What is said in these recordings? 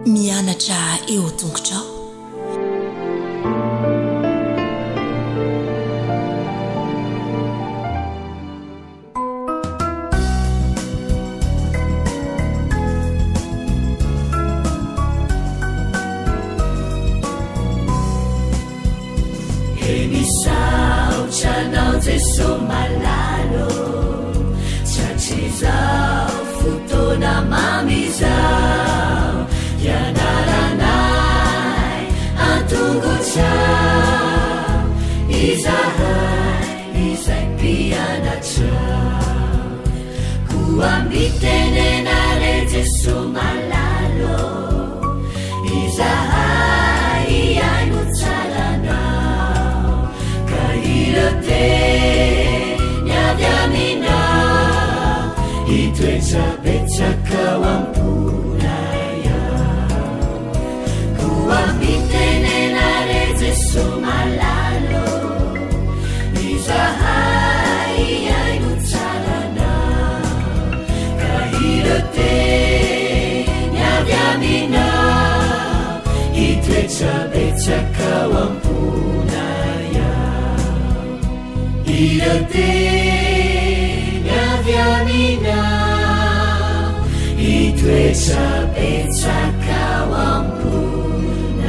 Mianatra eo tongotrao. He misaotra anao Jeso malala ô, Tratrizao fotoana mamy izao, Hianaranay an-tongotrao izahay izay mpianatrao. Koa mitenena re Jeso malala ô, Izahay hihaino tsara anao, ka ireo teny avy aminao hitoetra betsaka ao am-ponay ao. Koa mitenena re Jeso malala ô, izahay hihaino tsara anao, ka ireo teny avy aminao hitoetra betsaka ao am-ponay ao. Ireo teny avy aminao hitoetra betsaka ao am-ponay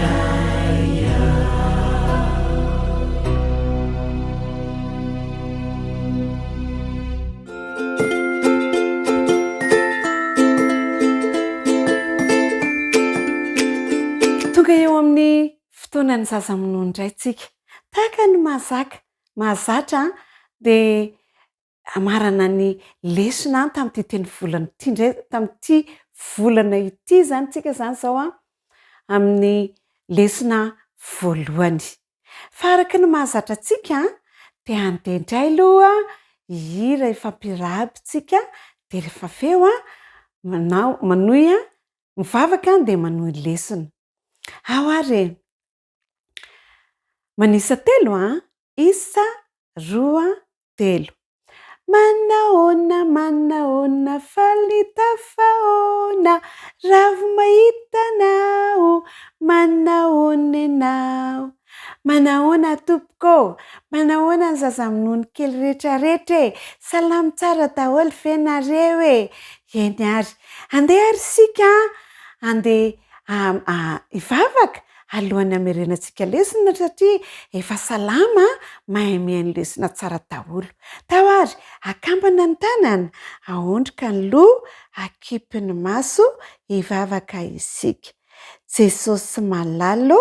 ao. Tonga eo amin'ny fotoanan'ny zaza minono indray tsika. Tahaka ny mahazaka, mahazatra dia hamarana ny lesona tamin'ity teny volana ity indray, tamin'ity volana ity izany tsika izany izao an, amin'ny lesona voalohany. Fa araka ny mahazatra antsika dia handeha indray aloha hihira hifampirahaba isika dia rehefa avy eo manao manohy mivavaka dia manohy lesona. Ao ary e! Manisa telo an, isa, roa, telo. Manahoana, manahoana, faly tafahoana, ravo mahita anao, manahoana ianao. Manahoana tompoko ô, manahoana ny zaza minono kely retraretra e, salama tsara daholo ve nareo e? Eny ary, andeha ary isika andeha hivavaka alohan'ny hamerenantsika lesona satria efa salama, mahay mihaino lesona tsara daholo. Tao ary, akambana ny tanana, aondrika ny loha, akipy ny maso, hivavaka isika. Jesosy malala ô,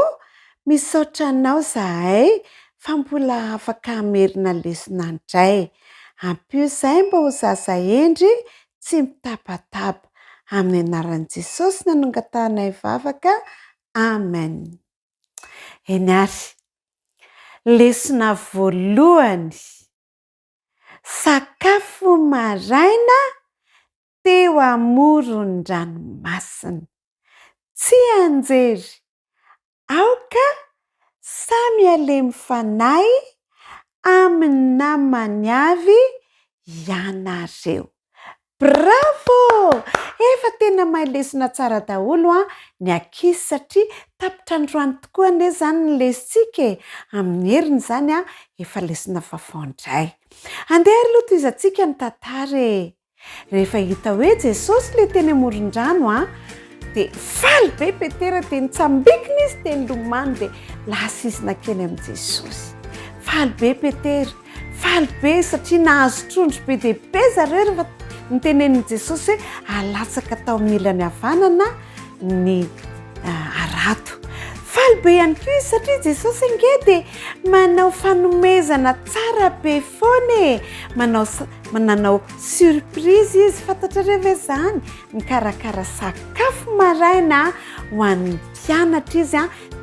misaotra Anao zahay fa mbola afaka hamerina lesona indray. Ampio izahay mba ho zaza hendry tsy mitabataba. Amin'ny anaran'i Jesosy no nangatahanay vavaka. Amen. Eny ary. Lesona voalohany. Sakafo maraina teo amoron-dranomasina. Tsianjery. Aoka samy halemy fanahy amin'ny namany avy ianareo. Bravo! Efa tena mahay lesona tsara daholo an ny ankizy satria tapitra androany tokoa anie izany ny lesontsika e! Amin'ny heriny izany an, efa lesona vaovao indray. Andeha ary aloha tohizantsika ny tantara e! Rehefa hita hoe Jesosy ilay teny amoron-drano an, dia faly be Petera dia nitsambikina izy dia nilomano dia lasa izy nankeny amin'i Jesosy. Faly be Petera, faly be satria nahazo trondro be dia be zareo rehefa nitenenin'i Jesosy hoe alatsaka tao amin'ny ilany havanana ny harato. Faly be ihany koa izy satria Jesosy ange dia manao fanomezana tsara be foana e! Manao nanao surprise izy, fantatrareo ve izany? Nikarakara sakafo maraina ho an'ny mpianatra izy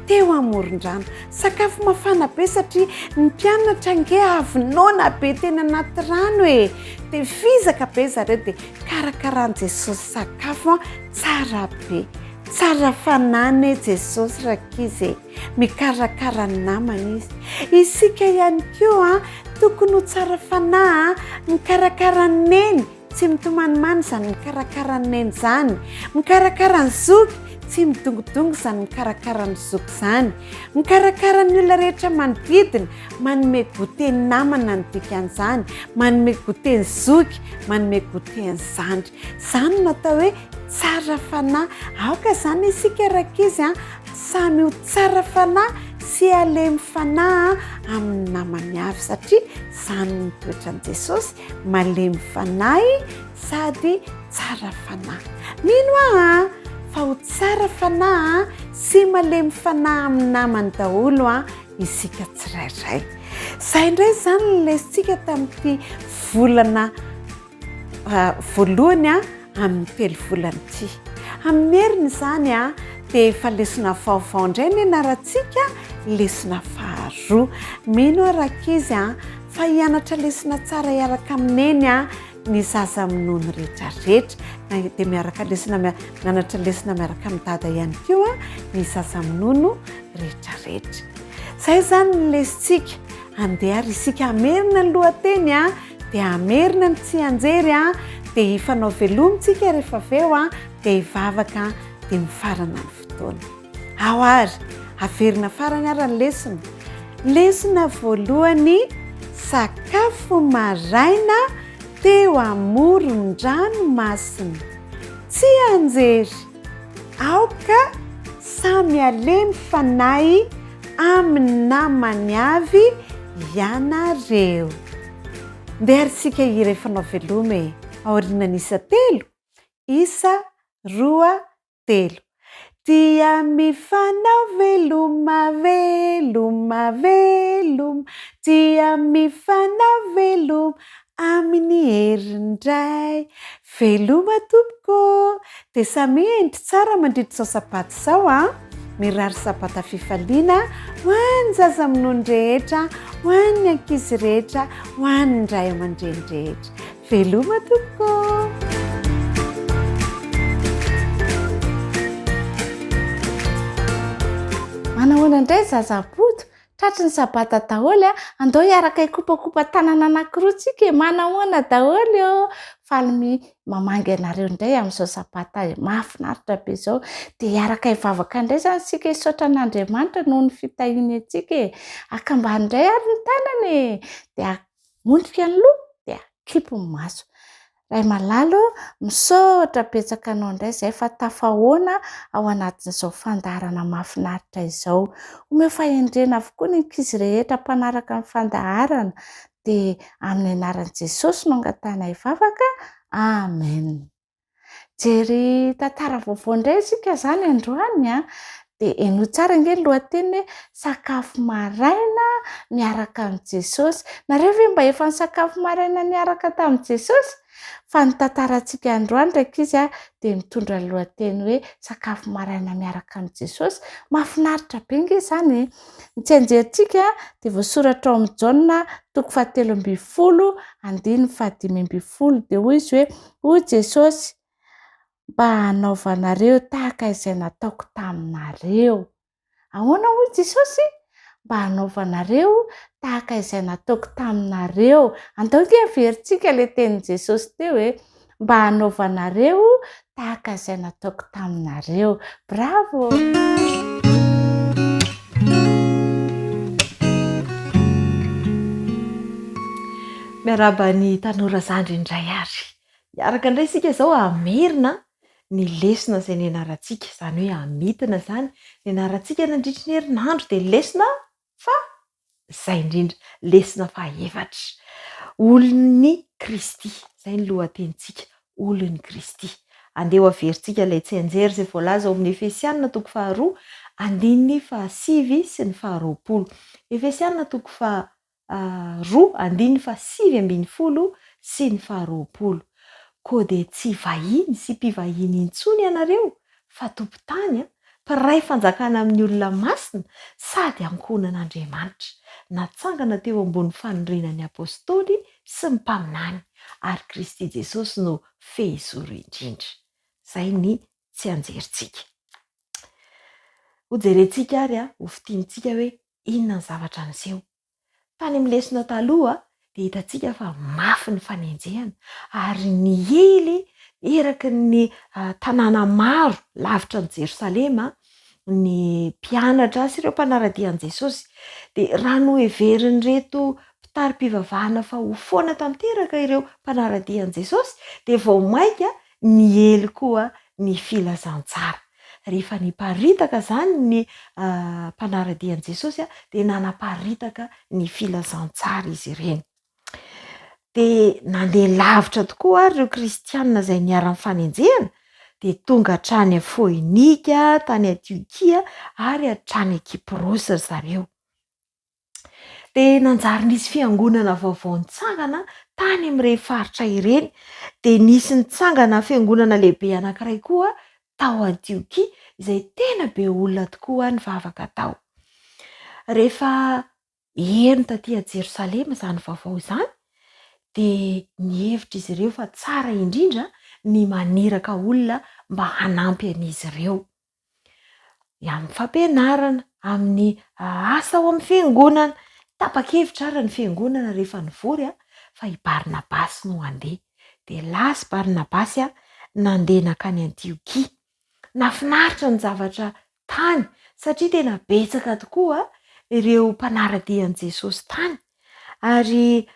teo amoron-drano. Sakafo mafana be satria ny mpianatra ange avy noana be teny anaty rano e! Dia vizaka be zareo dia karakaran'i Jesosy sakafo tsara be. Tsara fanahy anie Jesosy rankizy e! Mikarakara ny namany izy. Isika ihany koa tokony ho tsara fanahy, mikarakara ny neny, tsy mitomanimany izany mikarakara ny neny izany. Mikarakara ny zoky, Tsy midongodongo izany mikarakara ny zoky izany. Mikarakara ny olona rehetra manodidina, manome goûter ny namana ny dikan'izany, manome goûter ny zoky, manome goûter ny zandry. Izany no atao hoe tsara fanahy. Aoka izany isika rankizy a, samy ho tsara fanahy sy halemy fanahy amin'ny namany avy satria izany no toetran'i Jesosy, malemy fanahy sady tsara fanahy. Mino aho an, fa ho tsara fanahy sy malemy fanahy amin'ny namany daholo an isika tsirairay. Izay indray izany ny lesintsika tamin'ity volana voalohany an amin'ny telovolana ity. Amin'ny heriny izany an dia efa lesona vaovao indray ny anarantsika, lesona faharoa. Mino aho rankizy an fa hianatra lesona tsara hiaraka amin'i Neny an ny zaza minono rehetra rehetra na dia miaraka lesona mianatra lesona miaraka amin'i dada ihany koa ny zaza minono rehetra rehetra. Izay izany ny lesintsika. Andeha ary isika hamerina ny lohateny a, dia hamerina ny tsianjery a, dia hifanao veloma tsika rehefa avy eo a, dia hivavaka dia mifarana ny fotoana. Ao ary, averina farany ara ny lesona. Lesona voalohany, sakafo maraina teo amoron-dranomasina. Tsianjery, aoka samy halemy fanahy amin'ny namany avy ianareo. Ndeha ary isika hihira hifanao veloma e! Aorianan'ny isa telo, isa, roa, telo. Dia mifanao veloma, veloma, veloma, dia mifanao veloma amin'ny herindray. Veloma tompoko ô! Dia samia hendry tsara mandritra izao sabata izao an! Mirary sabata fifaliana ho an'ny zaza minono rehetra, ho an'ny ankizy rehetra, ho an'ny ray aman-dreny rehetra. Veloma tompoko ô! Manahoana indray zaza Bodo? Tratry ny sabata daholo a! Andao hiaraka hikopakopa tanana anankiroa tsika e! Manahoana daholo ô! Faly mi mamangy anareo indray amin'izao sabata mahafinaritra be izao. Dia hiaraka hivavaka indray izany isika hisaotra an'Andriamanitra noho ny fitahiany antsika e! Akambano indray ary ny tanana e! Dia Mondrika ny loha dia akipy ny maso. Ray malala ô, misaotra betsaka anao indray izay fa tafahoana ao anatin'izao fandaharana mahafinaritra izao. Omeo fahendrena avokoa ny ankizy rehetra mpanaraka ny fandaharana. Dia amin'ny anaran'i Jesosy no angatahanay vavaka. Amen. Jery tantara vaovao indray isika izany androany an, dia henoy tsara ange ny lohateniny hoe sakafo maraina miaraka amin'i Jesosy. Nareo ve mba efa nisakafo maraina niaraka tamin'i Jesosy? Fa ny tantarantsika androany ry ankizy an, dia mitondra ny lohateny hoe sakafo maraina miaraka amin'i Jesosy. Mahafinaritra be ange izany e! Ny tsianjerintsika dia voasoratra ao amin'ny Jaona toko fahatelo ambin'ny folo andininy fahadimy ambin'ny folo dia hoy izy hoe hoy Jesosy mba hanaovanareo tahaka izay nataoko taminareo. Ahoana hoy Jesosy? Mba hanaovanareo tahaka izay nataoko taminareo. Andao ange averintsika ilay tenin'i Jesosy teo e. Mba hanaovanareo tahaka izay nataoko taminareo. Bravo! Miarahaba ny tanora zandry indray ary. Hiaraka indray isika izao hamerina ny lesona izay nianarantsika, izany hoe hamintina izany nianarantsika nandritry ny herinandro dia lesona fa izay indrindra, lesona fahaefatra. Olon'i Kristy, izay ny lohatenintsika, olon'i Kristy. Andeha ho averintsika ilay tsianjery izay voalaza ao amin'ny Efesiana toko faharoa, andininy fahasivy sy ny faharoapolo. Efesiana toko faha roa andininy faha-19 sy ny faha-20. Koa dia tsy vahiny sy mpivahiny intsony ianareo, fa tompon-tany, mpiray fanjakana amin'ny olona masina sady ankohonan'Andriamanitra, natsangana teo ambony fanorenan'ny apostoly sy ny mpaminany, ary Kristy Jesosy no fehizoro indrindra. Izay ny tsianjerintsika. Hojerentsika ary, hofintinintsika hoe inona ny zavatra niseho. Tany amin'ny lesona taloha dia hitantsika fa mafy ny fanenjehana ary niely eraky ny tanàna maro lavitra an'i Jerosalema ny mpianatra sy ireo mpanara-dia an'i Jesosy. Dia raha noheverin'ireto mpitari-pivavahana fa ho foana tanteraka ireo mpanara-dia an'i Jesosy, dia vao mainka niely koa ny filazantsara. Rehefa niparitaka izany ny mpanara-dia an'i Jesosy, dia nanaparitaka ny filazantsara izy ireny. Dia nandeha lavitra tokoa ary ireo kristiana izay niharan'ny fanenjehana, dia tonga hatrany Foinika, tany Antiokia ary hatrany Kyprosy ry zareo. Dia nanjary nisy fiangonana vaovao nitsangana tany amin'ireny faritra ireny. Dia nisy nitsangana fiangonana lehibe anankiray koa tao Antiokia, izay tena be olona tokoa nivavaka tao. Rehefa heno taty Jerosalema izany vaovao izany, dia nihevitra izy ireo fa tsara indrindra ny maniraka olona mba hanampy an'izy ireo. Amin'ny fampianarana, amin'ny asa ao amin'ny fiangonana. Tapa-kevitra ary ny fiangonana rehefa nivory fa i Barnabasy no handeha. Dia lasa i Barnabasy nandeha nankany Antiokia. Nahafinaritra ny zavatra tany satria tena betsaka tokoa ireo mpanara-dia an'i Jesosy tany ary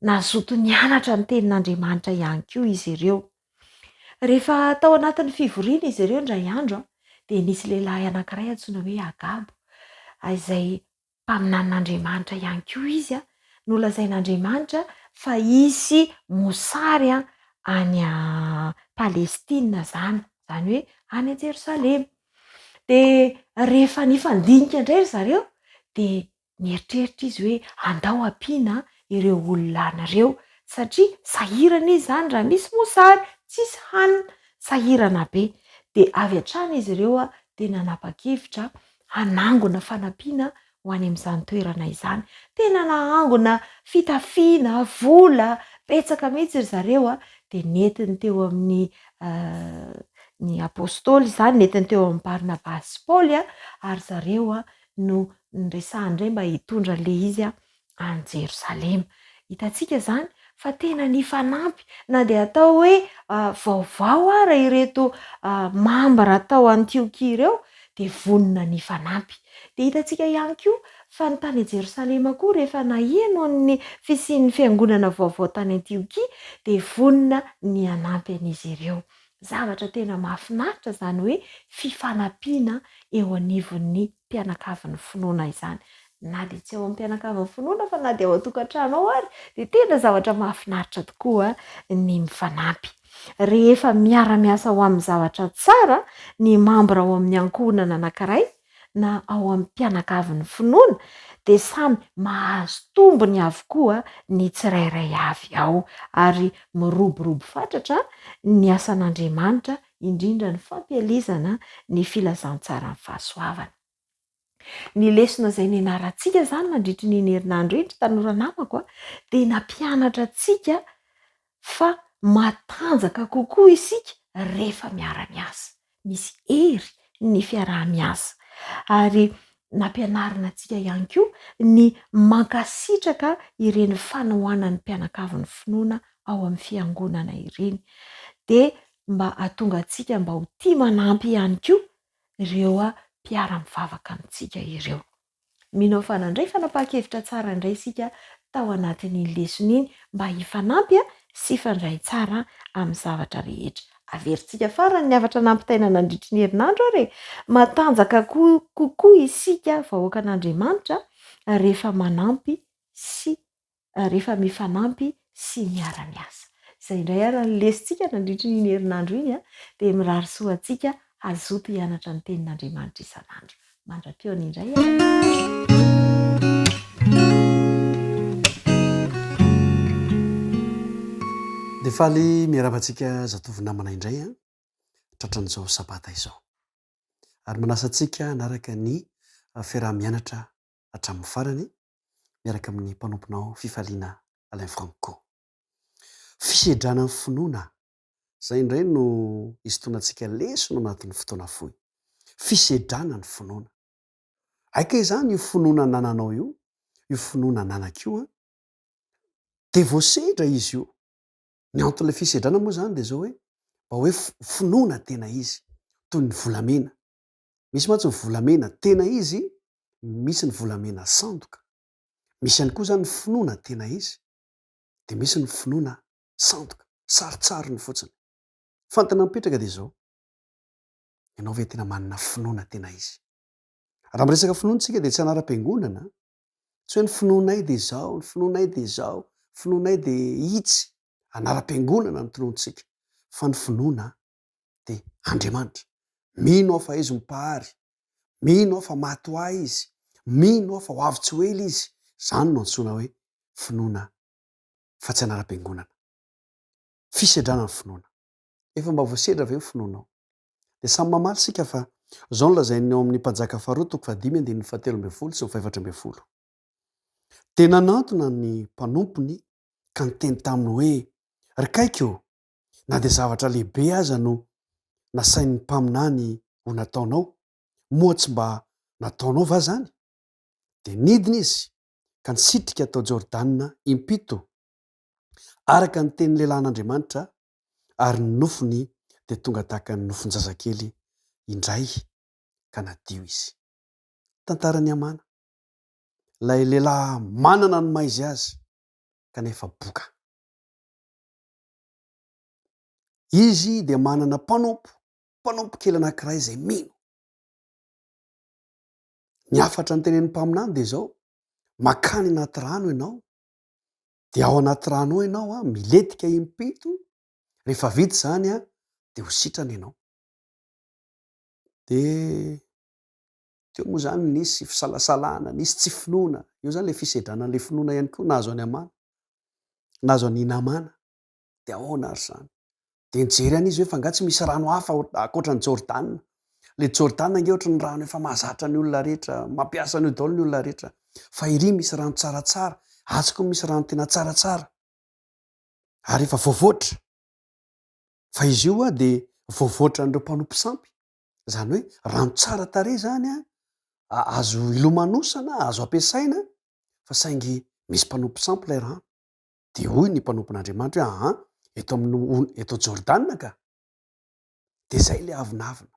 nazoto nianatra ny tenin'Andriamanitra ihany koa izy ireo. Rehefa tao anatin'ny fivoriana izy ireo indray andro dia nisy lehilahy anankiray antsoina hoe Agabo izay mpaminanin'Andriamanitra ihany koa izy, nolazain'Andriamanitra fa hisy mosary any Palestina izany, izany hoe any Jerosalema. Dia rehefa nifandinika indray ry zareo dia Nieritreritra izy hoe andao ampiana ireo olona any ireo satria sahirana izy izany raha misy mosary, tsisy hanina, sahirana be. Dia avy hatrany izy ireo dia nanapa-kevitra hanangona fanampiana ho any amin'izany toerana izany. Tena nahangona fitafiana, vola, betsaka mihitsy ry zareo dia nentiny teo amin'ny ny apostoly izany, nentiny teo amin'i Barnabasy sy Paoly ary zareo no niresahany indray mba hitondra an'ilay izy any Jerosalema. Hitantsika izany fa tena nifanampy na dia atao hoe vaovao ara ireto mambra tao Antiokia ireo dia vonona nifanampy. Dia hitantsika ihany koa fa ny tany Jerosalema koa rehefa naheno ny fisian'ny fiangonana vaovao tany Antiokia dia vonona ny hanampy an'izy ireo. Zavatra tena mahafinaritra izany hoe fifanampiana eo anivon'ny mpianakavin'ny finoana izany. Na dia tsy ao amin'ny mpianakavin'ny finoana fa na dia ao an-tokantrano ao ary dia tena zavatra mahafinaritra tokoa ny mifanampy. Rehefa miara-miasa ho amin'ny zavatra tsara ny mambra ao amin'ny ankohonana anankiray na ao amin'ny mpianakavin'ny finoana dia samy mahazo tombony avokoa ny tsirairay avy ao ary miroborobo fatratra ny asan'Andriamanitra indrindra ny fampielezana ny filazantsaran'ny fahasoavana. Ny lesona izay nianarantsika izany nandritry ny iny herinandro iny ry tanora namako dia nampianatra antsika fa matanjaka kokoa isika rehefa miara-miasa. Misy hery ny fiaraha-miasa. Ary nampianarina antsika ihany koa ny mankasitraka ireny fanohanan'ny mpianakavin'ny finoana ao amin'ny fiangonana ireny. Dia mba hahatonga antsika mba ho tia manampy ihany koa ireo mpiara-mivavaka amintsika ireo. Mino aho fa nandray fanapahan-kevitra tsara indray isika tao anatin'iny lesona iny mba hifanampy sy hifandray tsara amin'ny zavatra rehetra. Averintsika farany ny hafatra nampitaina nandritry ny herinandro ary e! Matanjaka kokoa isika vahoakan'Andriamanitra rehefa manampy sy rehefa mifanampy sy miara-miasa. Izay indray ary ny lesontsika nandritry iny herinandro iny dia mirary soa antsika hazoto hianatra ny tenin'Andriamanitra isan'andro. Mandra-pihaona indray ary. Dia faly miarahaba antsika zatovo namana indray an, tratran'izao sabata izao. Ary manasa antsika hanaraka ny fiaraha-mianatra hatramin'ny farany miaraka amin'ny mpanomponao Fifaliana Alain Franco. Fisedrana ny finoana, izay indray no hisintonantsika lesona anatin'ny fotoana fohy. Fisedrana ny finoana. Aika izany io finoana anananao io, io finoana ananako io an, dia voasedra izy io. Ny anton'ilay fisedrana moa izany dia izao hoe, mba hoe finoana tena izy, toy ny volamena. Misy mantsy ny volamena tena izy, misy ny volamena sandoka. Misy ihany koa izany ny finoana tena izy, dia misy ny finoana sandoka, sarintsariny fotsiny. Fa ny tena mipetraka dia izao, ianao ve tena manana finoana tena izy? Raha miresaka finoana isika dia tsy anaram-piangonana, tsy hoe ny finoanay dia izao, ny finoanay dia izao, ny finoanay dia itsy, anaram-piangonana no tonontsika, fa ny finoana dia Andriamanitra. Mino aho fa Izy no Mpahary, mino aho fa maty ho ahy Izy, mino aho fa ho avy tsy ho ela Izy, izany no antsoina hoe finoana fa tsy anaram-piangonana. Fisedrana ny finoana. Efa mba voasedra ve ny finoanao? Dia samy mamaly isika fa izao no lazain'ny ao amin'ny Mpanjaka faharoa toko fahadimy andininy fahatelo ambin'ny folo sy ny fahefatra ambin'ny folo. Dia nanantona ny mpanompony ka niteny taminy hoe, Ry kaiky ô, na dia zavatra lehibe aza no nasain'ny mpaminany ho nataonao, moa tsy mba nataonao va izany? Dia nidina izy ka nisitrika tao Jordana impito, araka ny tenin'ny lehilahin'Andriamanitra, ary ny nofony dia tonga tahaka ny nofon-jazakely indray, ka nadio izy. Tantaran'i Hamana, ilay lehilahy manana ny maha izy azy, kanefa boka. Izy dia manana mpanompo, mpanompo kely anankiray izay mino. Ny hafatra notenenin'ny mpaminany dia izao, makany anaty rano ianao, dia ao anaty rano ao ianao an, milentika impito, rehefa vita izany an, dia ho sitrana ianao. Dia teo moa izany nisy fisalasalana, nisy tsy finoana, eo izany ilay fisedrana an'ilay finoana ihany koa nahazo an'i Hamana, nahazo an'i Namana. Dia ahoana ary izany? Dia nijery ihany izy hoe fa angaha tsy misy rano hafa ankoatra an'i Jordana? Ilay Jordana ange ohatry ny rano efa mahazatra ny olona rehetra, mampiasa an'io daholo ny olona rehetra. Fa ery misy rano tsaratsara, atsy koa misy rano tena tsaratsara. Ary efa voavoatra. Fa izy io dia voavoatran'ireo mpanompo sampy. Izany hoe rano tsara tarehy izany an, azo ilomanosana, azo ampiasaina, fa saingy misy mpanompo sampy ilay rano. Dia hoy ny mpanompon'Andriamanitra hoe, Aa, eto amin'ny ony, eto Jordana ka! Dia izay ilay avonavona.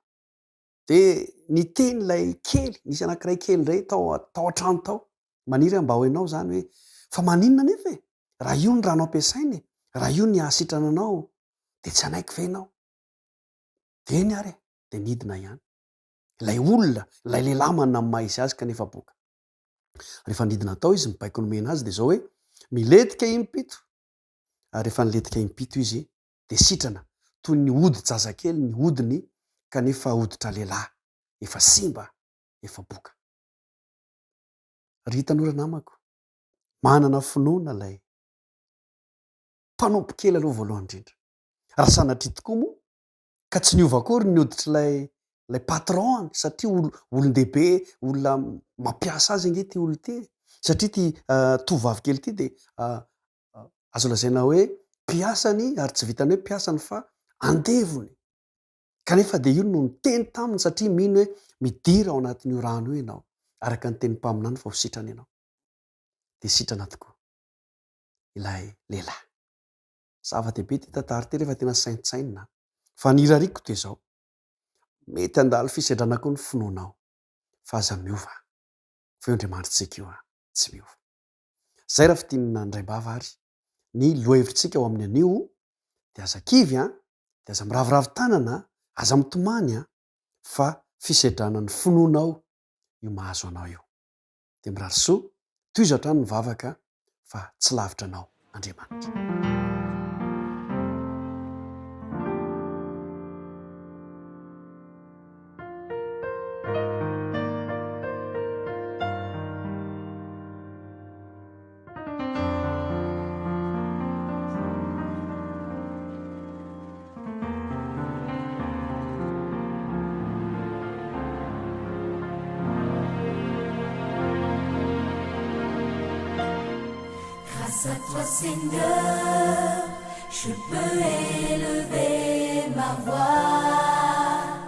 Dia niteny ilay kely, nisy anankiray kely indray tao, tao an-trano tao, maniry aho mba ho ianao izany hoe, fa maninona anefa e? Raha io ny rano ampiasaina e, raha io ny hahasitrana anao, dia tsy hanaiky ve ianao? Dia eny ary e, dia nidina ihany. Ilay olona, ilay lehilahy manana ny maha izy azy kanefa boka. Rehefa nidina tao izy, ny baiko nomena azy dia izao hoe, milentika impito. Ary rehefa nilentika impito izy dia sitrana, toy ny hodi-jazakely ny hodiny kanefa hoditra lehilahy efa simba, efa boka. Ry tanora namako, manana finoana ilay mpanompo kely aloha voalohany indrindra. Raha sanatria tokoa moa ka tsy niova akory ny hoditr'ilay ilay patron-ny satria olo olon-dehibe, olona mampiasa azy ange ity olona ity e! Satria ity tovovavy kely ity dia azo lazaina hoe mpiasany ary tsy vitan'ny hoe mpiasany fa andevony. Kanefa dia io no niteny taminy satria mino hoe midira ao anatin'io rano io ianao, araka ny tenin'ny mpaminany fa ho sitrana ianao. Dia sitrana tokoa ilay lehilahy. Zava-dehibe ity tantara ity rehefa tena saintsainina. Fa ny irariako dia izao, mety handalo fisedrana koa ny finoanao, fa aza miova, fa io Andriamanitritsika io tsy miova. Izay raha fintinina indraim-bava ary ny lohahevitsika ao amin'ny anio, dia aza kivy an, dia aza miraviravy tanana, aza mitomany an, fa fisedrana ny finoanao io mahazo anao io. Dia mirary soa, tohizo hatrany ny vavaka fa tsy lavitra anao Andriamanitra. Grâce à toi Seigneur, je peux élever ma voix.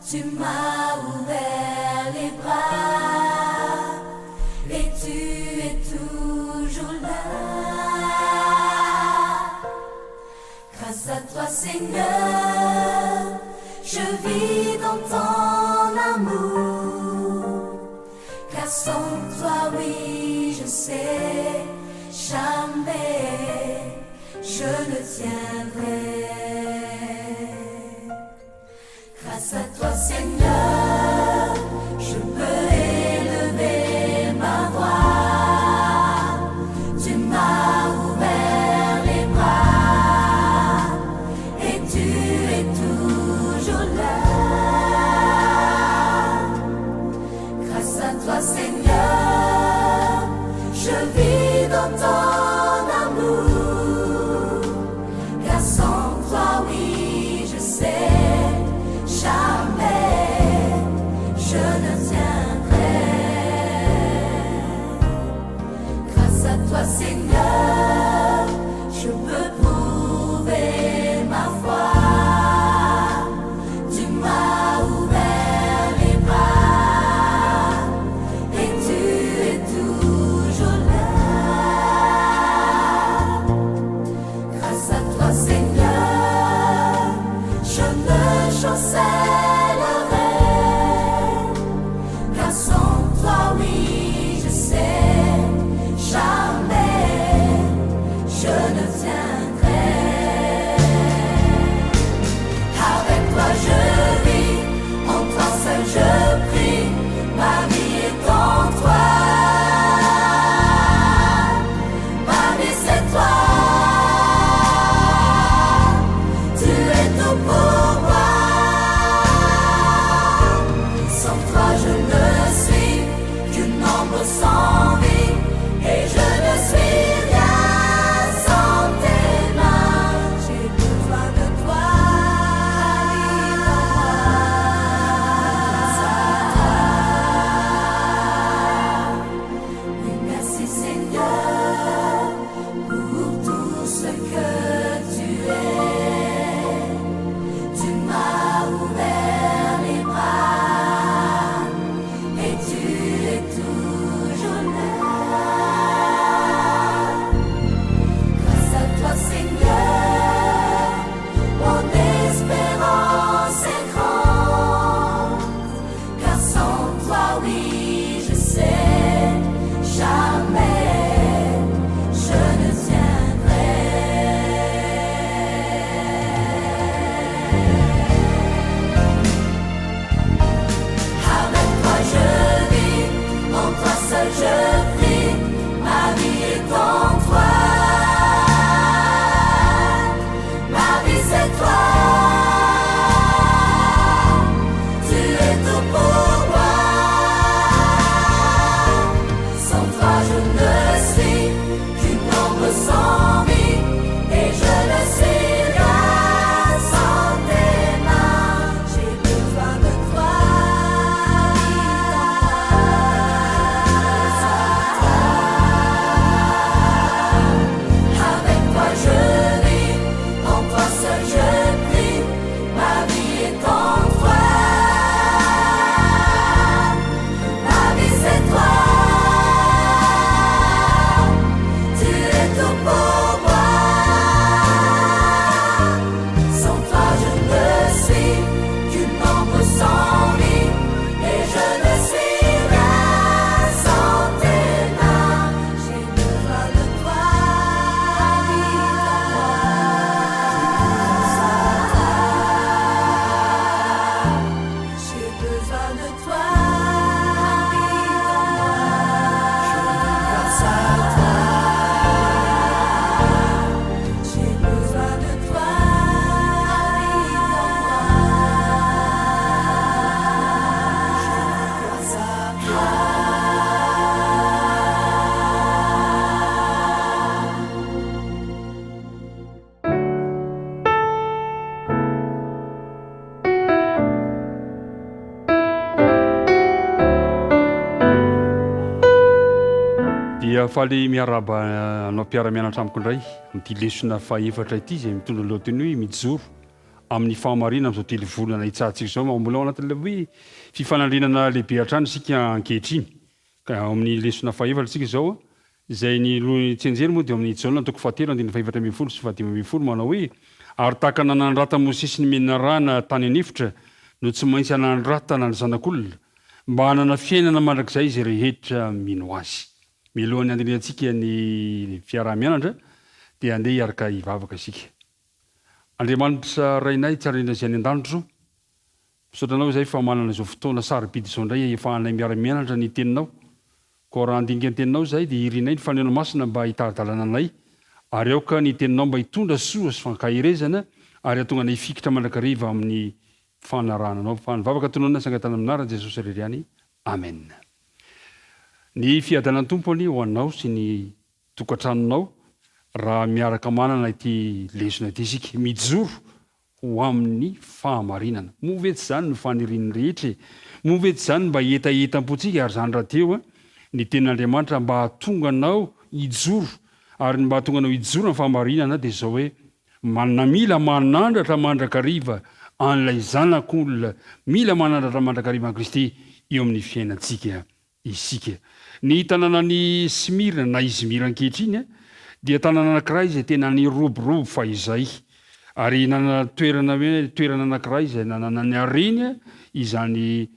Tu m'as ouvert les bras et tu es toujours là. Grâce à toi Seigneur, je vis dans ton amour Car sans toi, oui, je sais, jamais je ne tiendrai. Grâce à toi Seigneur, je peux élever ma voix. Tu m'as ouvert les bras et tu es toujours là. Grâce à toi Seigneur, je vis dans ton amour. Car sans toi, oui, je sais, jamais je ne tiendrai. Grâce à toi Seigneur, je peux prouver ma foi. Tu m'as ouvert les bras et tu es toujours là. Grâce à toi Seigneur, je ne chancellerai. Car sans toi, oui, je sais, jamais je ne tiendrai. Avec toi je vis, en toi seul je prie, ma vie est en toi. Ma vie c'est toi, tu es tout pour moi. Sans toi je ne suis qu'une ombre sans vie et je ne suis rien sans tes mains. J'ai besoin de toi, habite en moi. Oui, merci Seigneur pour tout ce que tu es. Tu m'as ouvert les bras et tu es toujours là. Grâce à toi Seigneur, mon espérance est grande. Car sans toi, oui, je sais, jamais je ne tiendrai. Avec toi je vis, en toi seul je prie, ma vie est en toi. Ma vie c'est toi, tu es tout pour moi. Sans toi je ne suis qu'une ombre sans vie et je ne suis rien sans tes mains. J'ai besoin de toi, habite en moi. Avec toi je vis, en toi seul je prie, ma vie est en toi. Ma vie c'est toi, tu es tout pour moi. Sans toi je ne suis qu'une ombre sans vie et je ne suis rien sans tes mains. J'ai besoin de toi, habite en moi. J'ai besoin de toi, habite en moi. Grâce à toi. J'ai besoin de toi, habite en moi. Grâce à toi. Dia faly miarahaba anao mpiara-mianatra amiko indray amin'ity lesona fahefatra ity izay mitondra ny lohateny hoe Mijoro amin'ny fahamarinana amin'izao telo volana hitsahantsika izao. Mbola ao anatin'ilay hoe fifanandrinana lehibe hatrany isika ankehitriny. Ka ao amin'ny lesona fahefatra isika izao, izay ny loha tsianjery moa dia ao amin'ny Jaona toko fahatelo andininy fahefatra ambin'ny folo sy fahadimy ambin'ny folo manao hoe. Ary tahaka ny nanandratan'i Mosesy ny menarana tany an'efitra no tsy maintsy hanandratana ny Zanak'olona, mba hanana fiainana mandrakizay izay rehetra mino Azy. Mialohan'ny handinihantsika ny fiaraha-mianatra dia andeha hiaraka hivavaka isika. Andriamanitra Rainay tsara indrindra izay any an-danitra o, misaotra Anao izahay fa manana izao fotoana sarobidy izao indray ahefahanay miara-mianatra ny Teninao. Koa raha handinika ny Teninao izahay dia irinay ny Faneno Masina mba hitari-dalana anay ary aoka ny Teninao mba hitondra soa sy fankaherezana ary hahatonga anay hifikitra mandrakariva amin'ny fanarahana Anao. Fa ny vavaka tononina sy angatahana amin'ny anaran'i Jesosy irery ihany. Amen. Ny fiadanan'ny Tompo anie ho anao sy ny tokantranonao raha miaraka manana ity lesona ity isika. Mijoro ho amin'ny fahamarinana. Moa ve tsy izany no fanirian'ny rehetra e? Moa ve tsy izany no mba hetahetam-pontsika ary izany rahateo ny tenin'Andriamanitra mba hahatonga anao hijoro ary ny mba hahatonga anao hijoro amin'ny fahamarinana dia izao hoe Manana mila manandratra mandrakariva an'ilay Zanak'olona, mila manandratra mandrakariva an'i Kristy eo amin'ny fiainantsika isika. Ny tanànan'i Smyrna na Izmir ankehitriny dia tanàna anankiray izay tena niroborobo fahizay, ary nanana toerana hoe toerana anankiray izay nanana ny hareny izany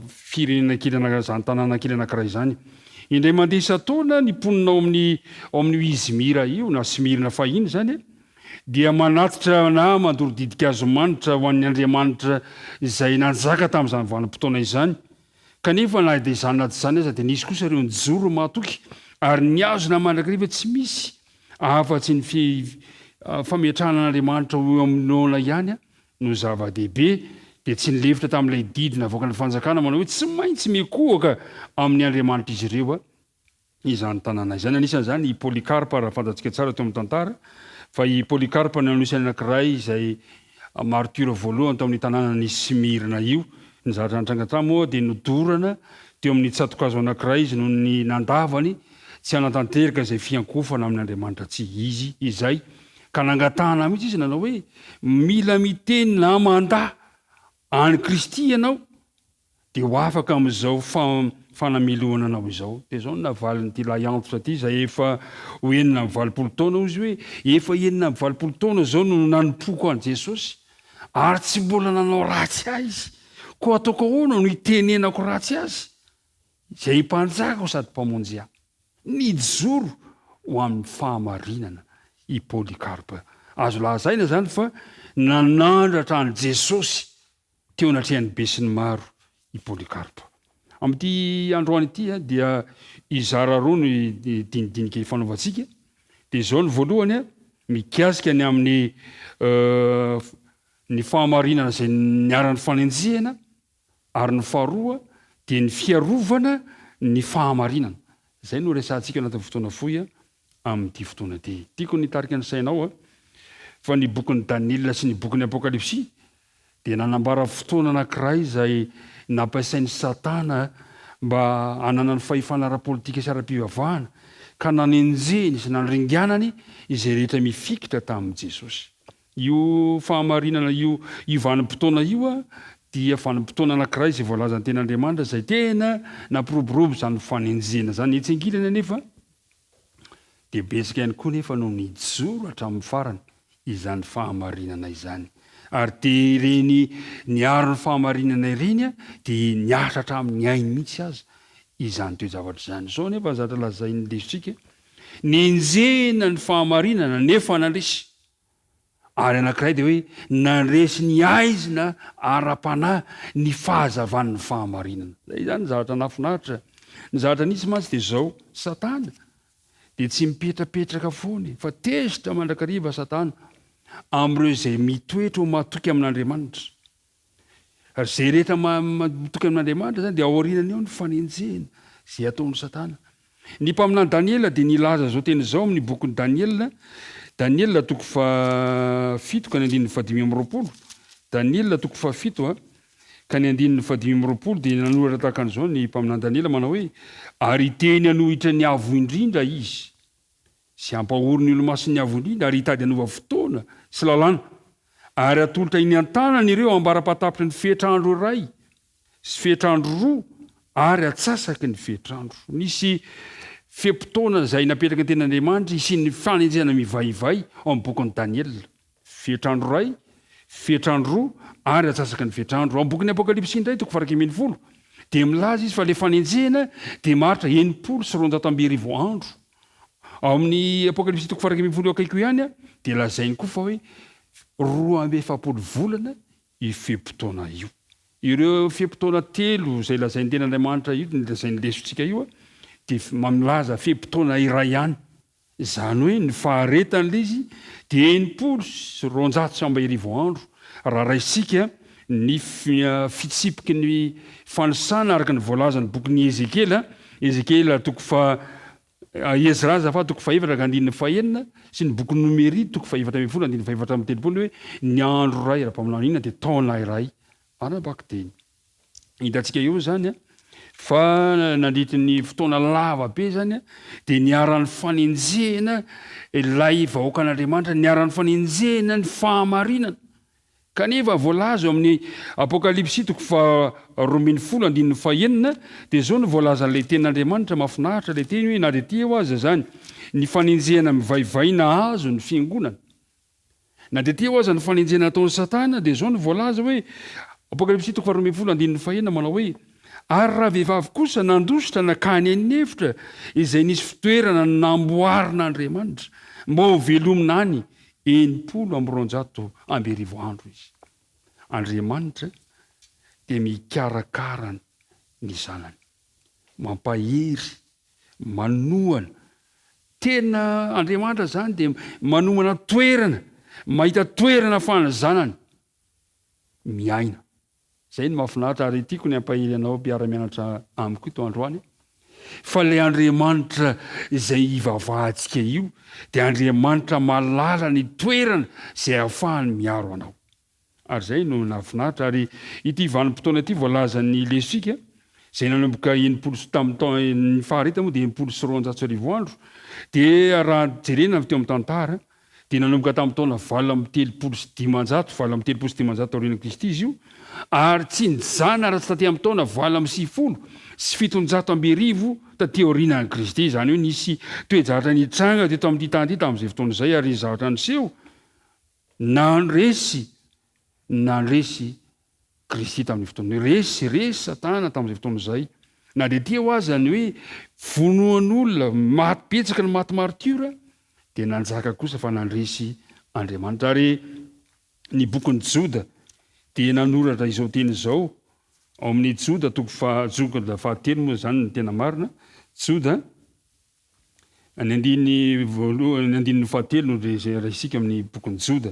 firenena kely anankiray, izany tanàna kely anankiray izany. Indray mandeha isan-taona ny mponina ao amin'ny ao amin'io Izmir io na Smyrna fahiny izany dia manatitra na mandoro ditin-kazo manitra ho an'ny andriamanitra izay nanjaka tamin'izany vanim-potoana izany. Kanefa na dia izany na tsy izany aza dia nisy kosa ireo nijoro mahatoky ary nihazona mandrakariva tsy misy afa-tsy ny fametrahana an'Andriamanitra ho eo amin'ny noana ihany no zava-dehibe dia tsy nilefitra tamin'ilay didy navoakan'ny fanjakana manao hoe tsy maintsy mikohaka amin'ny andriamanitr'izy ireo izany tanàna izany. Anisan'izany i Polycarpe raha fantatsika tsara teo amin'ny tantara fa i Polycarpe no anisan'ny anankiray izay martyr voalohany tao amin'ny tanànan'i Smyrna io. Ny zavatra nitranga tany moa dia nodorana teo amin'ny tsatokazo anankiray izy noho ny nandavany tsy hanatanteraka izay fiankohofana amin'Andriamanitra tsy izy izay Ka nangatahana mihitsy izy nanao hoe, Mila miteny na mandà an'i Kristy ianao, dia ho afaka amin'izao fanamelohana anao izao. Dia izao no navalin'ity lahy antitra ity, izay efa ho 86 taona, hoy izy hoe, Efa 86 taona izao no nanompoako an'i Jesosy, ary tsy mbola nanao ratsy ahy Izy. Koa ataoko ahoana no hitenenako ratsy Azy, izay Mpanjakako sady Mpamonjy ahy? Nijoro ho amin'ny fahamarinana i Polycarpe. Azo lazaina izany fa nanandratra an'i Jesosy teo anatrehan'ny besinimaro i Polycarpe. Amin'ity androany ity dia hizara roa ny dinidinika ifanaovantsika. Dia izao ny voalohany, mikasika ny amin'ny ny fahamarinana izay niharan'ny fanenjehana Ary ny faharoa dia ny fiarovana ny fahamarinana. Izay no resahantsika anatin'ny fotoana fohy amin'ity fotoana ity. Tiako ny hitarika ny sainao fa ny bokin'i Daniela sy ny bokin'ny Apokalypsy dia nanambara fotoana anankiray izay nampiasain'i Satana mba hananany fahefana ara-politika sy ara-pivavahana ka nanenjehiny sy nandringanany izay rehetra mifikitra tamin'i Jesosy. Io fahamarinana io, io vanim-potoana io dia vanim-potoana anankiray izay voalazan'ny Tenin'Andriamanitra izay tena nampiroborobo izany fanenjehana izany. Etsy ankilany anefa dia betsaka ihany koa nefa no nijoro hatramin'ny farany izany fahamarinana izany. Ary dia ireny niaro ny fahamarinana ireny dia niasa hatramin'ny ainy mihitsy aza izany toe-javatra izany. Izao anefa ny zavatra lazain'ny lesontsika, nenjehina ny fahamarinana nefa nandresy. Ary anankiray dia hoe nandresy ny haizina ara-panahy ny fahazavan'ny fahamarinana. Izay izany ny zavatra nahafinaritra. Ny zavatra nisy mantsy dia izao, Satana dia tsy mipetrapetraka foana e, fa tezitra mandrakariva Satana amin'ireo izay mitoetra ho matoky amin'Andriamanitra. Ary izay rehetra matoky amin'Andriamanitra izany dia aorianany eo ny fanenjehana izay ataon'i Satana. Ny mpaminany Daniela dia nilaza izao teny izao amin'ny bokin'i Daniela, Daniela toko fahafito ka ny andininy fahadimy amby 20. Daniela toko fahafito ka ny andininy fahadimy amby 20 dia nanoratra tahaka an'izao ny mpaminany Daniela manao hoe, Ary hiteny hanohitra ny Avo Indrindra izy, sy hampahory ny olomasin'ny Avo Indrindra, ary hitady hanova fotoana sy lalàna, ary hatolotra eny an-tanany ireo ambara-pahatapitry ny fetr'andro iray sy fetr'andro roa ary atsasaky ny fetr'andro. Nisy fe-potoana izay napetraky ny Tenin'Andriamanitra hisian'ny fanenjehana mivaivay ao amin'ny bokin'i Daniela. Fetr'andro iray, fetr'andro roa, ary atsasaky ny fetr'andro. Ao amin'ny bokin'ny Apokalypsy indray, toko faha-11, dia milaza izy fa ilay fanenjehana dia maharitra 1260 andro. Ao amin'ny Apokalypsy toko faha-11 eo akaiky eo ihany, dia lazainy koa fa hoe 42 volana io fe-potoana io. Ireo fe-potoana telo izay lazain'ny Tenin'Andriamanitra io, lazain'ny lesontsika io, dia milaza fe-potoana iray ihany. Izany hoe ny faharetan'ilay izy dia 1260 andro, raha raisintsika ny fitsipiky ny fanisana araka ny voalazan'ny bokin'i Ezekiela, Ezekiela toko faha, Ezra azafady toko fahefatra ka andininy fahenina, sy ny bokin'i Nomery toko fahefatra ambinifolo andininy fahefatra amby telopolo hoe ny andro iray ara-paminaniana dia taona iray ara-bakiteny. Hitantsika eo izany fa nandritry ny fotoana lava be izany dia niharan'ny fanenjehana ilay vahoakan'Andriamanitra, niharan'ny fanenjehana ny fahamarinana. Kanefa voalaza eo amin'ny Apokalypsy toko faha-12 andininy fahenina dia izao no voalazan'ilay tenin'Andriamanitra, mahafinaritra ilay teny hoe na dia teo aza izany ny fanenjehana mivaivay nahazo ny fiangonana, Na dia teo aza ny fanenjehana nataon'i Satana, dia izao no voalaza hoe, Apokalypsy toko faharoa ambinifolo andininy fahenina manao hoe, Ary ravehivavy kosa nandositra nankany an'efitra izay nisy fitoerana namboarin'Andriamanitra, mba ho velomina any 1260 andro izy. Andriamanitra dia mikarakara ny zanany, mampahery Manohana. Tena Andriamanitra izany dia manomana toerana, mahita toerana ahafahan'ny zanany miaina. Izay no mahafinaritra ary tiako ny hampahery anao mpiara-mianatra amiko ito androany fa ilay Andriamanitra izay ivavahantsika io dia Andriamanitra mahalala ny toerana izay ahafahany miaro anao. Ary izay no nahafinaritra. Ary ity vanim-potoana ity voalazan'ny lesika, izay nanomboka 60 sy tamin'ny taona, ny faharetany moa dia 1260 andro, dia raha jerena avy teo amin'ny tantara, dia nanomboka tamin'ny taona 538, 538 taorian'i Kristy izy io, ary tsy nijanona raha tsy taty amin'ny taona 1798 taty aorianan'i Kristy. Izany hoe nisy toe-javatra nitranga teto amin'ity tany ity tamin'izay fotoana izay, ary ny zavatra niseho Nandresy, nandresy Kristy tamin'io fotoana io. Resy, resy Satana tamin'izay fotoana izay. Na dia teo aza ny hoe vonoan'olona, maty betsaka ny maty martiora, dia nanjaka kosa fa nandresy Andriamanitra. Ary ny bokin'i Joda dia nanoratra izao teny izao, ao amin'ny Joda toko faha, Joda fahatelo moa izany no tena marina, Joda, Ny andininy voalohany, ny andininy fahatelo no izay raisintsika amin'ny bokin'i Joda.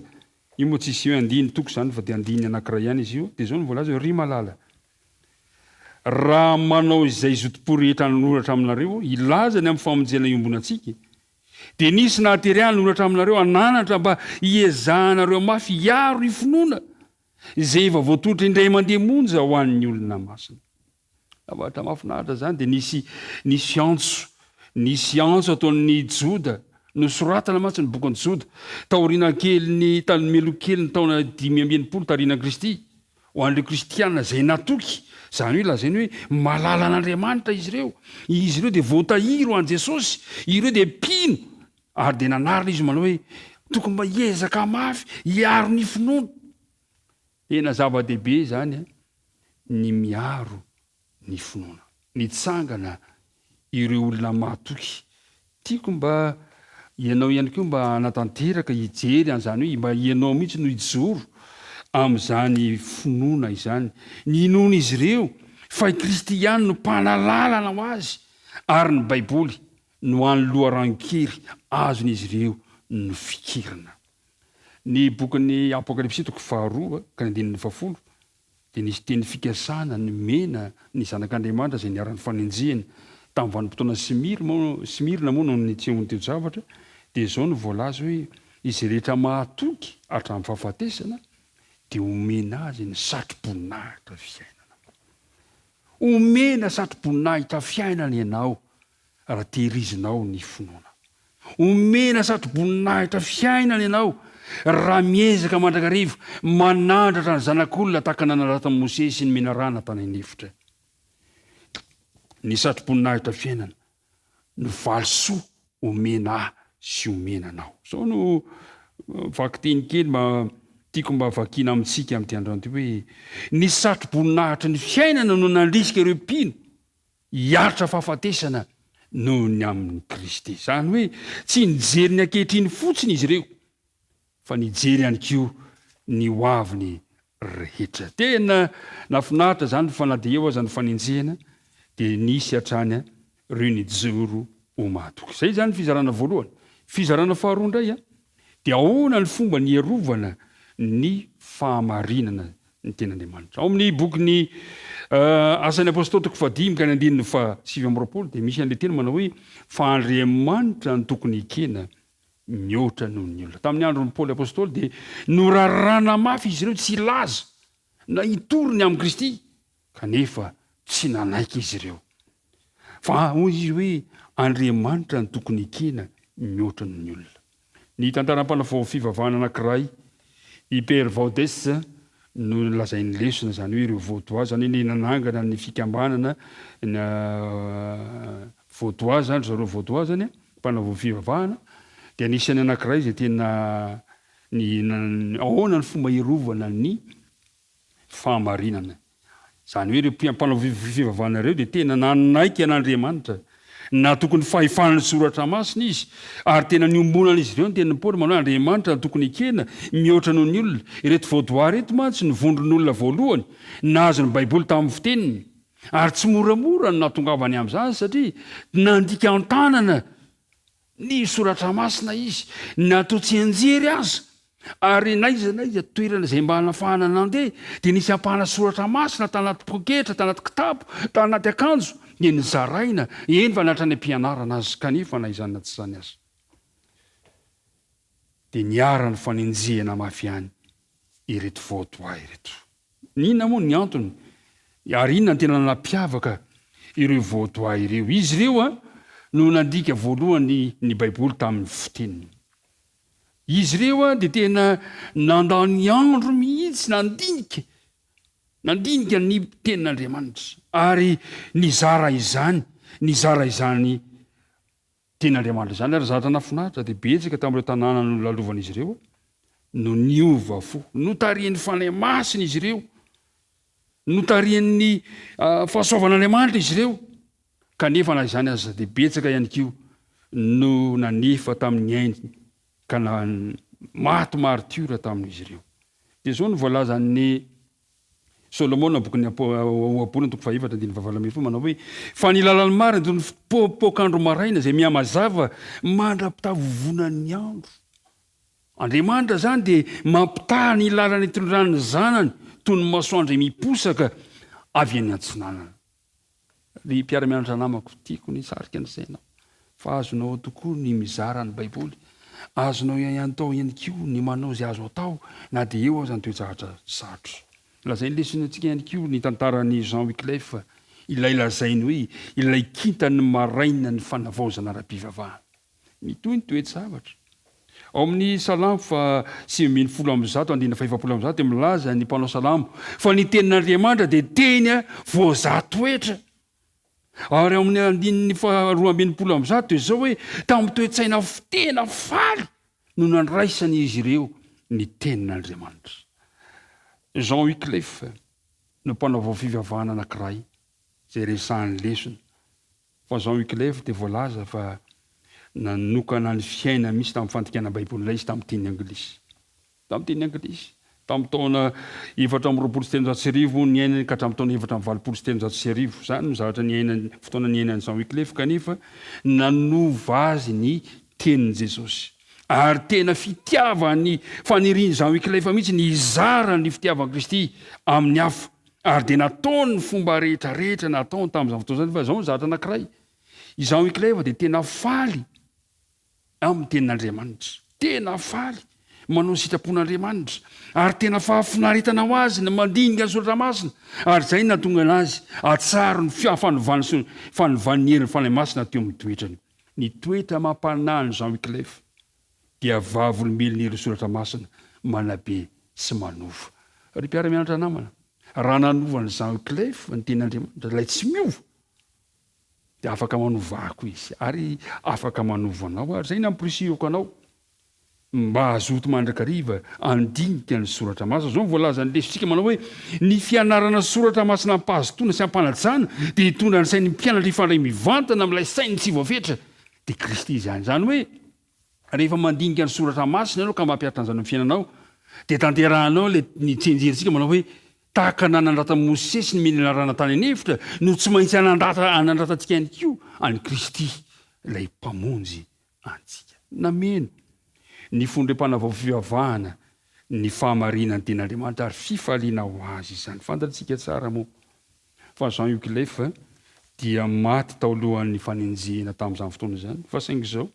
Io moa tsisy hoe andininy toko izany fa dia andininy anankiray ihany izy io. Dia izao no voalaza hoe, Ry malala, raha manao izay zotom-po rehetra hanoratra aminareo aho, hilaza ny amin'ny famonjena iombonantsika, dia nisy nahatery ahy hanoratra aminareo hananatra mba hiezahanareo mafy hiaro ny finoana izay efa voatolotra indray mandeha monja ho an'ny olona masina. Zavatra mahafinaritra izany dia nisy nisy antso, nisy antso ataon'ny Joda, nosoratana mantsy ny bokin'i Joda, taoriana kelin'ny tany meloa kely ny taona 65 taorian'i Kristy, ho an'ireo kristiana izay natoky, izany hoe lazainy hoe malala an'Andriamanitra izy ireo, izy ireo dia voatahiry ho an'i Jesosy, ireo dia mpino, ary dia nanarina izy manao hoe tokony mba hiezaka mafy hiaro ny finoana. Tena zava-dehibe izany ny miaro ny finoana. Nitsangana ireo olona mahatoky. Tiako mba ianao ihany koa mba hanatanteraka, hijery an'izany hoe mba ianao mihitsy no hijoro amin'izany finoana izany. Ny inoan'izy ireo fa i Kristy ihany no mpanalalana ho azy ary ny Baiboly no hany loharanon-kery azon'izy ireo nofikirina. Ny bokin'ny Apokalypsy toko faharoa ka ny andininy fahafolo dia nisy teny fikasana nomena ny Zanak'Andriamanitra izay niharan'ny fanenjehana tamin'ny vanim-potoana Smyrna moa noho ny tsy toe-javatra dia izao no voalaza hoe izay rehetra mahatoky hatramin'ny fahafatesana dia homena azy ny satroboninahitra fiainana. Homena satroboninahitra fiainana ianao raha tehirizinao ny finoana. Omena satroboninahitra fiainana ianao raha miezaka mandrakariva manandratra ny Zanak'olona tahaka ny nanandratan'i Mosesy ny menarana tany an'efitra. Ny satroboninahitra fiainana no valisoa omena ahy sy omena anao. Izao no. Vakiteny kely mba tiako mba vakiana amintsika amin'ity androany ity hoe, Ny satroboninahitry ny fiainana no nandrisika ireo mpino hiaritra fahafatesana noho ny amin'i Kristy. Izany hoe tsy nijery ny ankehitriny fotsiny izy ireo fa nijery ihany koa ny ho aviny rehetra. Tena nahafinaritra izany fa na dia eo aza ny fanenjehana dia nisy hatrany ireo nijoro ho mahatoky. Izay izany ny fizarana voalohany. Fizarana faharoa indray dia ahoana ny fomba niarovana ny fahamarinana ny Tenin'Andriamanitra. Ao amin'ny bokin'ny Asan'ny Apostoly toko fahadimy ka ny andininy faha 29 dia misy an'ilay teny manao hoe fa Andriamanitra no tokony hekena mihoatra noho ny olona. Tamin'ny andron'i Paoly Apostoly dia norarana mafy izy ireo tsy hilaza na hitory ny amin'i Kristy, kanefa tsy nanaiky izy ireo. Fa hoy izy hoe, Andriamanitra no tokony hekena mihoatra noho ny olona. Ny tantaram-panavao fivavahana anankiray, i Père Vaudes, no nolazain'ny lesona, izany hoe ireo Vaudois, izany hoe ny nanangana ny fikambanana ny Vaudois izany, ry zareo Vaudois izany, mpanavao fivavahana, dia anisan'ny anankiray izay tena ny ahoana ny fomba hiarovana ny fahamarinana. Izany hoe ireo mpanao fivavahana ireo dia tena nanaiky an'Andriamanitra, natoky ny fahefan'ny Soratra Masina izy, ary tena niombonan'izy ireo ny tenin'i Paoly manao hoe Andriamanitra no tokony ekena mihoatra noho ny olona. Ireto Vaudois ireto mantsy no vondron'olona voalohany nahazo ny Baiboly tamin'ny fiteniny, ary tsy moramora ny nahatongavany amin'izany satria nandika an-tanana Ny Soratra Masina izy, natao tsianjery aza, ary n'aiza n'aiza toerana izay mba nafahana nandeha, dia nisy ampahana Soratra Masina tanaty poketra, tanaty kitapo, tanaty akanjo, dia nozaraina, eny fa na hatrany am-pianarana aza, kanefa na izany na tsy izany aza, dia niharan'ny fanenjehana mafy ihany ireto Vaudois ireto. Inona moa ny antony ary inona no tena nampiavaka ireo Vaudois ireo? Izy ireo no nandika voalohany ny Baiboly tamin'ny fiteniny. Izy ireo dia tena nandany andro mihitsy nandinika, nandinika ny Tenin'Andriamanitra ary nizara izany, nizara izany Tenin'Andriamanitra izany ary zavatra nahafinaritra dia betsaka tamin'ireo tanàna nolalovan'izy ireo no niova fo. Notarihin'ny Fanahy Masina izy ireo, notarihin'ny fahasoavan'Andriamanitra izy ireo, kanefa na izany aza dia betsaka ihany koa no nanefa tamin'ny ainy ka na maty martiora tamin'izy ireo. Dia izao no voalazan'ny Solomona, bokin'ny Ohabolana toko fahefatra andininy fahavalo ambin'ny folo manao hoe, Fa ny lalan'ny marina dia toy ny fipoapoak'andro maraina izay mihamazava mandra-pitavovonan'ny andro. Andriamanitra izany dia mampitaha ny lalana itondran'ny zanany toy ny masoandro miposaka avy any atsinanana. Ry mpiara-mianatra namako, tiako ny hisarika ny sainao fa azonao tokoa ny mizara ny Baiboly. Azonao atao ihany koa ny manao izay azo atao na dia eo aza ny toe-javatra sarotra. Lazain'ny lesona antsika ihany koa ny tantaran'i Jean Wyclef, ilay lazainy hoe ilay kintan'ny marainan'ny fanavaozana ara-pivavahana. Mitohy ny toe-javatra. Ao amin'ny Salamo faha 119 andininy faha 140 dia milaza ny mpanao salamo fa ny tenin'Andriamanitra dia teny voazaha toetra. Ary ao amin'ny andininy faha 162 dia izao hoe tamin'ny toe-tsaina tena faly no nandraisan'izy ireo ny tenin'Andriamanitra. Jean Wycliffe no mpanao fivavahana anankiray izay resahan'ny lesona. Fa Jean Wyclef dia voalaza fa nanokana ny fiainany mihitsy tamin'ny fandikana Baiboly ilay izy tamin'ny teny anglisy. Tamin'ny teny anglisy. Tamin'ny taona 1324 moa niainany ka hatramin'ny taona 1384. Izany no zavatra niainany, fotoana niainan'i Jean Wyclef kanefa nanova azy ny tenin'i Jesosy. Ary tena fitiavan'ny fanirian'i Jean Wyclef mihitsy ny hizara ny fitiavan'i Kristy amin'ny hafa. Ary dia nataony ny fomba rehetra rehetra nataony tamin'izany fotoana izany, fa izao ny zavatra anankiray, i Jean Wyclef dia tena faly amin'ny tenin'Andriamanitra, tena faly manao ny sitrapon'Andriamanitra, ary tena fahafinaretana ho azy ny mandinika ny Soratra Masina, ary izay no nahatonga anazy hahatsaro ny fanovany sy fanovan'ny herin'ny Fanahy Masina teo amin'ny toetrany. Ny toetra amam-panahin'i Jean Wyclef dia vavolombelon'ny herin'ny Soratra Masina manabe sy manova. Ry mpiara-mianatra namana, raha nanova an'i Jean Wyclef ny Tenin'Andriamanitra, ilay tsy miova, dia afaka manova ahy koa Izy, ary afaka manova anao, ary izay no amporisihiko anao. Mba hazoto mandrakariva handinika ny soratra masina. Izao no voalazan'ny lesontsika manao hoe, Ny fianarana soratra masina am-pahazotoana sy am-panajana dia hitondra ny sain'ny mpianatra hifandray mivantana amin'ilay sainy tsy voafetra, dia Kristy izany. Izany hoe, rehefa mandinika ny soratra masina ianao ka mampihatra an'izany amin'ny fiainanao, dia tanterahanao ilay ny tsianjerintsika manao hoe, Tahaka ny nanandratan'i Mosesy ny menarana tany an'efitra no tsy maintsy hanandratantsika ihany koa an'i Kristy, ilay Mpamonjy antsika. Nameno ny fon'ireo mpanavao fivavahana ny fahamarinan'ny Tenin'Andriamanitra ary fifaliana ho azy izany. Fantatsika tsara moa fa Jean Wyclef dia maty tao alohan'ny fanenjehana tamin'izany fotoana izany, fa saingy izao,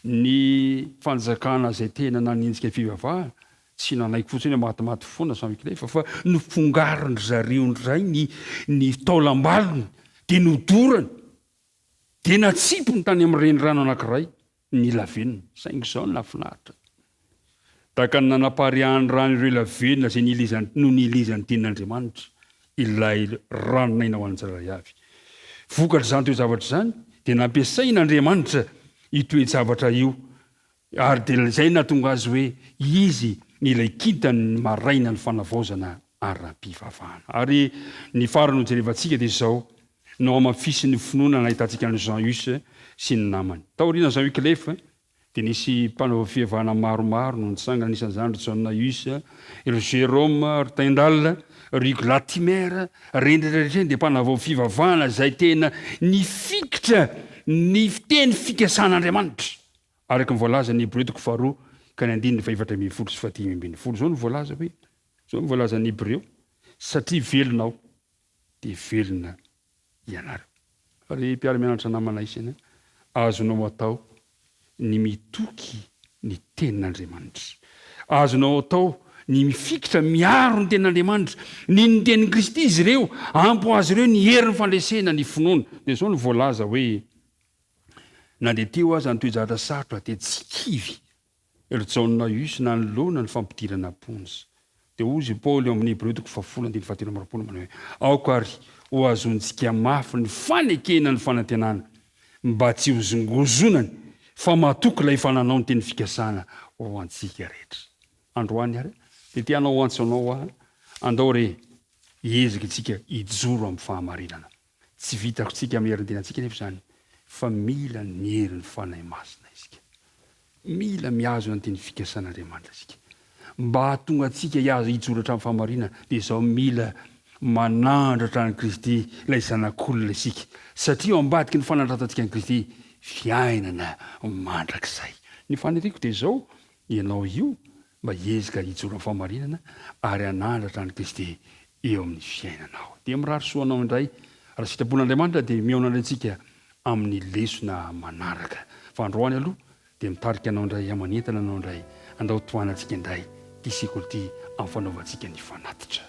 ny fanjakana izay tena nanenjika ny fivavahana, tsy nanaiky fotsiny hoe matimaty foana Jean Wyclef fa nofongarin-dry zareo indray ny ny taolam-balony dia nodorany. Dia natsipiny tany amin'ny renirano anankiray ny lavenona. Saingy izao no nahafinaritra. Tahaka ny nanapariahan'ny rano ireo lavenona izay nilezany, no nilezan'ny Tenin'Andriamanitra ilay ranon'aina ho an'ny tsirairay avy. Vokatr'izany toe-javatra izany, dia nampiasain'Andriamanitra io toe-javatra io Ary dia izay nahatonga azy hoe izy ilay kintan'ny marainan'ny fanavaozana ara-pivavahana. Ary ny farany hojerevantsika dia izao, nohamafisin'ny finoana nahitantsika an'i Jean Hus sy ny namany. Taorian'i Jean Wyclef dia nisy mpanao fivavahana maromaro no nitsangana, anisan'izany ry John Hus, ry Jérôme, ry Tyndale, ry Hugh Latimer, ireny rehetra rehetra ireny dia mpanavao fivavahana izay tena nifikitra ny fiteny fikasan'Andriamanitra. Araka ny voalazan'ny Hebreo toko faharoa ka ny andininy fahefatra ambinifolo sy fahadimy ambinifolo, izao no voalaza hoe, izao no voalazan'ny Hebreo, Satria velona aho, dia velona ianareo. Ry mpiara-mianatra namana isany, azonao atao ny mitoky ny Tenin'Andriamanitra. Azonao atao ny mifikitra miaro ny Tenin'Andriamanitra. Nino ny Tenin'i Kristy izy ireo, ampy ho azy ireo ny herin'ny fandresena ny finoana. Dia izao no voalaza hoe, Na dia teo aza ny toe-javatra sarotra dia tsy kivy ry Jaona Hus nanoloana ny fampidirana am-ponja. Dia hozy i Paoly ao amin'ny Hebreo toko fahafolo andininy fahatelo amby 20 manao hoe, Aoka àry hohazonintsika mafy ny fanekena ny fanantenana, mba tsy hozongozonany, fa matoky ilay efa nanao ny teny fikasana ho antsika rehetra. Androany àry dia te hanao antso anao aho, andao re hiezaka isika hijoro amin'ny fahamarinana. Tsy vitakontsika amin'ny herintenantsika anefa izany fa mila ny herin'ny Fanahy Masina isika. Mila mihazona ny teny fikasan'Andriamanitra isika. Mba hahatonga antsika hihaza hijoro hatramin'ny fahamarinana dia izao mila manandratra an'i Kristy ilay Zanak'olona isika satria ao ambadiky ny fanandratantsika an'i Kristy fiainana mandrakizay. Ny faniriako dia izao, ianao io mba hiezaka hijoro amin'ny fahamarinana ary hanandratra an'i Kristy eo amin'ny fiainanao. Dia mirary soa anao indray. Raha sitrapon'Andriamanitra dia mihaona indray tsika amin'ny lesona manaraka. Fa androany aloha dia mitarika anao indray aman'entana anao indray. Andao tohanantsika indray ity sekoly ity amin'ny fanaovantsika ny fanatitra.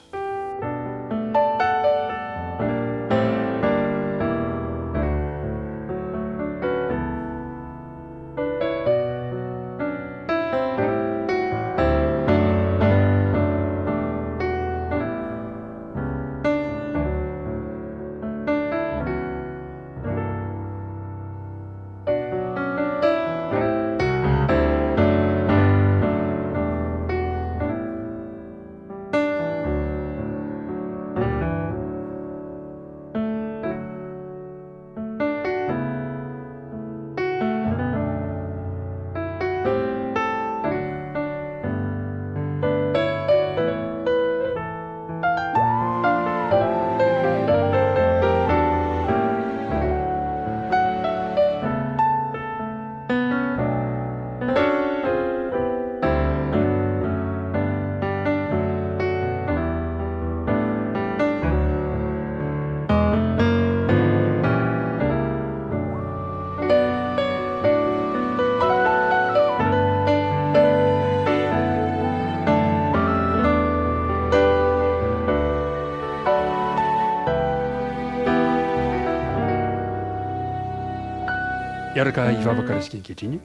Hiaraka hivavaka ary isika ankehitriny.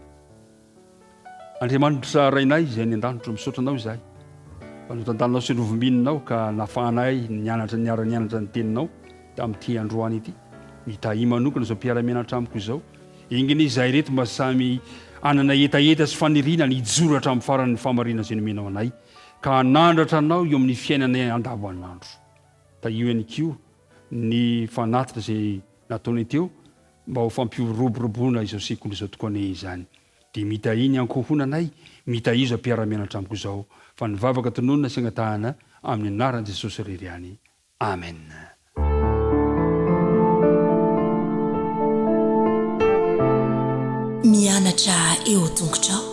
Andriamanitra Rainay izay any an-danitra, misaotra Anao izahay fa notantaninao sy novombininao ka nafahanay nianatra niara-nianatra ny Teninao tamin'ity androany ity. Mitahia manokana izao mpiara-mianatra amiko izao. Enga anie izahay ireto mba samy. Hanana hetaheta sy faniriana ny hijoro hatramin'ny farany ny fahamarinana izay nomenao anay, ka hanandratra Anao eo amin'ny fiainanay andavanandro. Tahio ihany koa ny fanatitra izay nataonay teo mba ho fampiroboroboana izao sekoly izao tokoa anie izany. Dia mitahia ny ankohonanay, mitahia izao mpiara-mianatra amiko izao, fa ny vavaka tononina sy angatahana amin'ny anaran'i Jesosy irery ihany. Amen. Mianatra eo tongotrao.